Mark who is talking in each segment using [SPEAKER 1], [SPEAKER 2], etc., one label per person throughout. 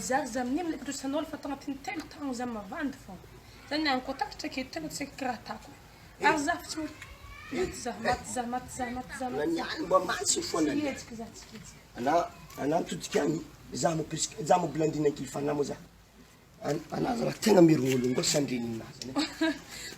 [SPEAKER 1] bazary za amin'igny mila trosan'olo fa tao agnatin'ny telo taogno za mavandy fogna. Za niany koa takatra aketo tegna tsy haiko karaha ataoko e. Ary za fa tsy maty za, maty za, maty za, maty za, maty za.
[SPEAKER 2] Niany mba mantsy foana.
[SPEAKER 1] Tsy hihetsika za, tsy hihetsika.
[SPEAKER 2] Ana ana mitodika agny, za mo presque za mo Blandine ankilifana moa za. Ana zalahy tegna merigny olo ngoa sandreninahy zany e.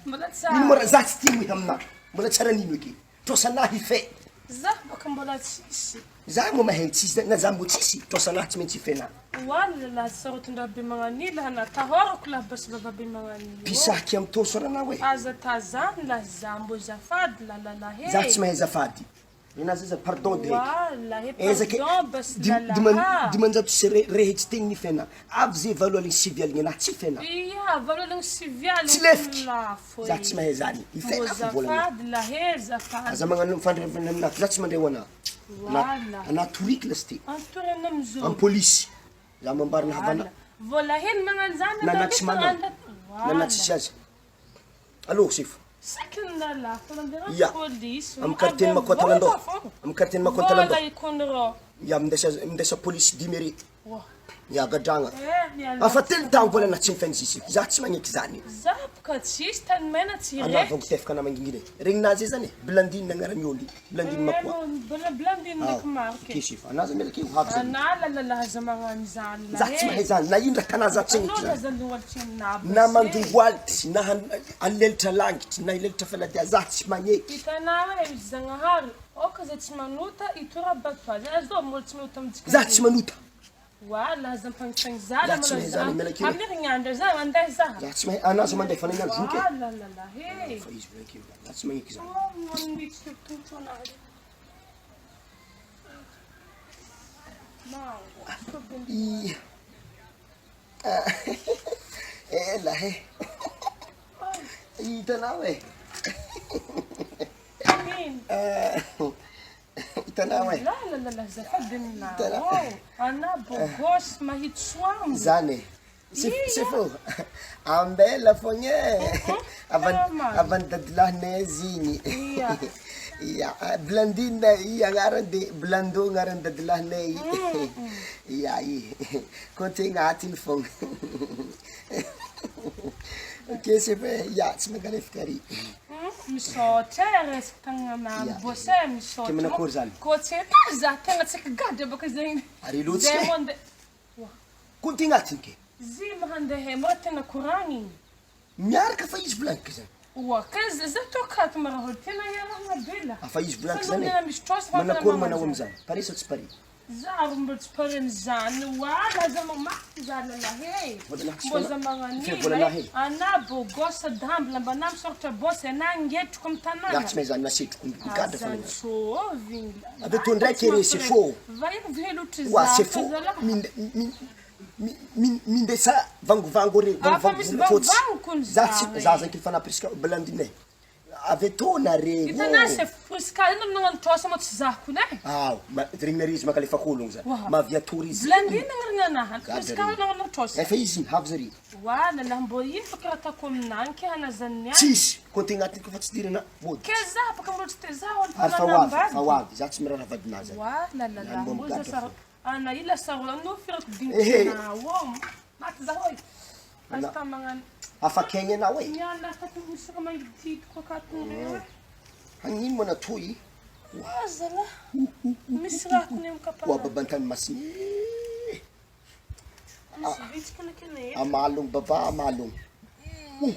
[SPEAKER 1] Mbola tsara.
[SPEAKER 2] Ino moa raha za tsy tia mohy aminahy, mbola tsara nino eky. Trosanahy hife.
[SPEAKER 1] Za bôka mbola tsisy.
[SPEAKER 2] Za moa mahay tsisy na za mbo tsisy, trosanahy tsy maintsy hifenahy.
[SPEAKER 1] Oaly lahy sarotin-draha be magnan'ila hana atahorako lahy basy vava be magnan'io.
[SPEAKER 2] Mpisaky amy toso ranao e.
[SPEAKER 1] Aza tazany lahy za mbô zafady la lalahy e.
[SPEAKER 2] Za tsy mahay zafady. Nenazy aza pardon direct.
[SPEAKER 1] Walahy
[SPEAKER 2] Ezaka
[SPEAKER 1] pardon basy lalahy.
[SPEAKER 2] 500 sy rehe tsy tegny ny fiainana. Avy ze valo aligny sivy aligny anahy tsy fiainana.
[SPEAKER 1] Ia, valo aligny sivy aligny
[SPEAKER 2] Tsy lefiky.
[SPEAKER 1] lafo
[SPEAKER 2] Za tsy mahay zany.
[SPEAKER 1] Mbô
[SPEAKER 2] Ifena fo volagna.
[SPEAKER 1] zafady lahy e, zafady.
[SPEAKER 2] Aza magnano mifandray aminahy za tsy mandray ho anahy.
[SPEAKER 1] Wala.
[SPEAKER 2] Anahy toriko lasy ty.
[SPEAKER 1] Antorana amizao.
[SPEAKER 2] Am polisy. Za mambarina havana.
[SPEAKER 1] Wala. Vola hely magnano zany
[SPEAKER 2] Na na tsy manao. Na na tsisy azy. Allo sefo.
[SPEAKER 1] Saky ny lalahy fa mandeha
[SPEAKER 2] Ya.
[SPEAKER 1] polisy.
[SPEAKER 2] Amin'ny quartier Makoatalandoha. Amin'ny quartier Makoatalandoha.
[SPEAKER 1] Vola ikonrô.
[SPEAKER 2] Ya mindesa mindesa polisy dimy ery.
[SPEAKER 1] Wah.
[SPEAKER 2] Ya gadragna.
[SPEAKER 1] Eh, miala.
[SPEAKER 2] Afa telo taogno mbola na tsy mifanisisy. Za tsy magneky zany.
[SPEAKER 1] Za boka tsisy tany mena tsy
[SPEAKER 2] Anao
[SPEAKER 1] raiky.
[SPEAKER 2] vao mitefaka anah mangingina e. Regninazy zany e. Blandine agnaran'ny olo. Blandine Makoa.
[SPEAKER 1] Mbola Blandine ndraiky marika.
[SPEAKER 2] Ke sefo. Anah zany miala ke ho avy zany.
[SPEAKER 1] Anah lalahy aza magnano zany
[SPEAKER 2] Za tsy mahay zany. Na ino raha tanà za tsy magneky
[SPEAKER 1] Anao
[SPEAKER 2] zany.
[SPEAKER 1] aza lohatry aminah
[SPEAKER 2] Na mandongo alitry, na han- alelitra langitry, na hilelitra faladia, za tsy magneky.
[SPEAKER 1] Hitanao e, misy Zagnahary, aoka zay tsy manota hitora-bato azy. Azao mbola tsy manota amintsika
[SPEAKER 2] Za tsy manota.
[SPEAKER 1] Wala aza ampagnisagny zala
[SPEAKER 2] Za tsy mahay zany, miala kely.
[SPEAKER 1] Amin'ny herignandro za mandeha za.
[SPEAKER 2] Za tsy mahay, anah za mandeha fa neny zoky e.
[SPEAKER 1] Wala lalahy e.
[SPEAKER 2] Fa izy volanky, za tsy magneky zany.
[SPEAKER 1] Oh, manitsy tongotro anahy. Mango.
[SPEAKER 2] I- Ela he. Hitanao e.
[SPEAKER 1] Ino?
[SPEAKER 2] Hitanao e.
[SPEAKER 1] La la la la azafady
[SPEAKER 2] Hitanao.
[SPEAKER 1] aminao. Anah beau gosse mahitsy soango.
[SPEAKER 2] Zany e.
[SPEAKER 1] Ia.
[SPEAKER 2] Sefo, ambela fogna e. Avany
[SPEAKER 1] Tena marina.
[SPEAKER 2] avany dadilahinay izy igny.
[SPEAKER 1] Ia.
[SPEAKER 2] Ia, Blandine i agnarany de Blando agnarany dadilahinay. Ia i. Compte agnatiny fogna. Ok sefo e, ia tsy mangalefaka ary.
[SPEAKER 1] Misaotra e resaka tagnana
[SPEAKER 2] Ia.
[SPEAKER 1] bosy e misaotra.
[SPEAKER 2] Ke manakory zany?
[SPEAKER 1] Koa tsy etazy za tegna tsy gadra baka zegny.
[SPEAKER 2] Ary loatsika
[SPEAKER 1] Zay
[SPEAKER 2] e.
[SPEAKER 1] moa andeha. Oa.
[SPEAKER 2] Compte agnatiny ke.
[SPEAKER 1] Zy mahandeha moa tegna koragniny.
[SPEAKER 2] Miaraka fa izy volaniko zany.
[SPEAKER 1] Oa ka za za tô akato maraha tena iarahana be lah.
[SPEAKER 2] Afa izy volaniko
[SPEAKER 1] Fa
[SPEAKER 2] zany e.
[SPEAKER 1] tena misy trosa fa
[SPEAKER 2] Manakory
[SPEAKER 1] tena
[SPEAKER 2] manao
[SPEAKER 1] magnano
[SPEAKER 2] amizany? Pare sa tsy pare?
[SPEAKER 1] Za ary mbola tsy pare amizany. Oa aza mamaky za lalahy e.
[SPEAKER 2] Volana tsy
[SPEAKER 1] Mbô
[SPEAKER 2] fana-
[SPEAKER 1] za magnan'ila
[SPEAKER 2] fivolana
[SPEAKER 1] e.
[SPEAKER 2] e.
[SPEAKER 1] Anah beau gosse sady hamby lambanah misoratra bosy anah ngetroko amy
[SPEAKER 2] Za
[SPEAKER 1] tanàna.
[SPEAKER 2] tsy mahay zany nasetriko mikadra fa neny.
[SPEAKER 1] Azantsôvigny.
[SPEAKER 2] Avy eo ndraiky re sefo.
[SPEAKER 1] Vaigny velotry
[SPEAKER 2] Oa
[SPEAKER 1] za
[SPEAKER 2] sefo
[SPEAKER 1] fa zalahy.
[SPEAKER 2] minde min mi- mi- mindesa vangovango re
[SPEAKER 1] Ah, fa misy
[SPEAKER 2] vangovango fotsy.
[SPEAKER 1] vangovango kony
[SPEAKER 2] Za tsy
[SPEAKER 1] za,
[SPEAKER 2] za
[SPEAKER 1] e.
[SPEAKER 2] zany fa namprisika Blandine e. Avy etoa nare.
[SPEAKER 1] Hitanà sefo Prisca ino nagnano trosa moa tsy zah kony e.
[SPEAKER 2] Ao, ma- regny izy makalefaka ologno zany.
[SPEAKER 1] Oa.
[SPEAKER 2] Maviatory izy.
[SPEAKER 1] Blandine agnarana
[SPEAKER 2] Gadra
[SPEAKER 1] Prisca
[SPEAKER 2] regny.
[SPEAKER 1] nagnano trosa.
[SPEAKER 2] Efa izy iny, avy zare.
[SPEAKER 1] Oa lalahy mbô ino fa karaha ataoko aminany ke hanazany any.
[SPEAKER 2] Tsisy, compte agnatiny koa fa tsy dirana mody.
[SPEAKER 1] Ke za baka mbola tsy te za olo
[SPEAKER 2] Ary fa ho avy,
[SPEAKER 1] manambady.
[SPEAKER 2] fa ho avy. Za tsy miraharaha vadinazy zany.
[SPEAKER 1] Oa lalala
[SPEAKER 2] Zany mbô
[SPEAKER 1] mbô za
[SPEAKER 2] migadra
[SPEAKER 1] saro ana ila saro no firako
[SPEAKER 2] Ehe.
[SPEAKER 1] dintina ô maty za hoy.
[SPEAKER 2] Ana-
[SPEAKER 1] Aza ta magnano
[SPEAKER 2] Afakaigny anao e.
[SPEAKER 1] miala tato misy raha mangidihidy koa akato reo e.
[SPEAKER 2] Hagnino moa natoy?
[SPEAKER 1] Oa zalahy misy raha kony amy
[SPEAKER 2] Oa
[SPEAKER 1] kapana.
[SPEAKER 2] babantany masiny.
[SPEAKER 1] Misy vitsika nakena eto.
[SPEAKER 2] Amalogno baba amalogno. Oh,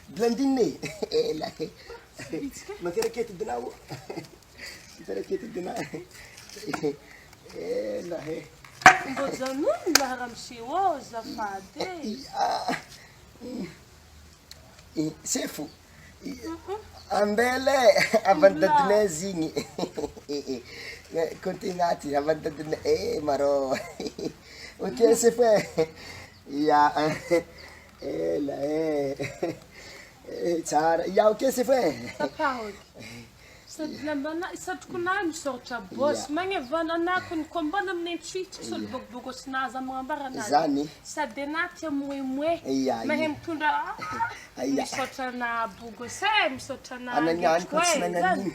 [SPEAKER 2] Blandine e. Ela e.
[SPEAKER 1] Vitsika.
[SPEAKER 2] Mafiaraketo dinao. Mafiaraketo dinao. Ela e.
[SPEAKER 1] Mbô janony lahy raha miseho ao azafady e.
[SPEAKER 2] Ah. I- Sefo. I- Ambela e, avany dadinay izy igny. Compte agnaty, avany dadinay. Eh marô. Ok sefo e. Ya. Ela e. Eh, Tsara. Ya ok sefo e.
[SPEAKER 1] Papa Sady lambana satroko-nahy misaotra bosy magnevana anah kony koa mbana amin'ny tsitsy solo bogobogosinazy za magnambara anazy.
[SPEAKER 2] Zany.
[SPEAKER 1] Sady anah tia moemoe.
[SPEAKER 2] Ia,
[SPEAKER 1] Mahay
[SPEAKER 2] ia.
[SPEAKER 1] mitondra ah,
[SPEAKER 2] Ia.
[SPEAKER 1] misaotra anah bogosy e, misaotra anah
[SPEAKER 2] Ananiany
[SPEAKER 1] ngetriko
[SPEAKER 2] koa tsy
[SPEAKER 1] e,
[SPEAKER 2] nagnan'igny.
[SPEAKER 1] zany.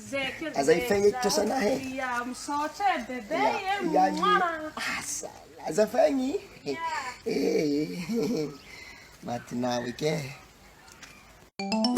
[SPEAKER 1] Zay ke
[SPEAKER 2] Aza
[SPEAKER 1] zay
[SPEAKER 2] ifegny
[SPEAKER 1] za.
[SPEAKER 2] trosanahy e.
[SPEAKER 1] Ia, misaotra e bebe
[SPEAKER 2] Ya,
[SPEAKER 1] e.
[SPEAKER 2] ya,
[SPEAKER 1] Mwah.
[SPEAKER 2] Asa. Azafagny. Eh, matinao eky e.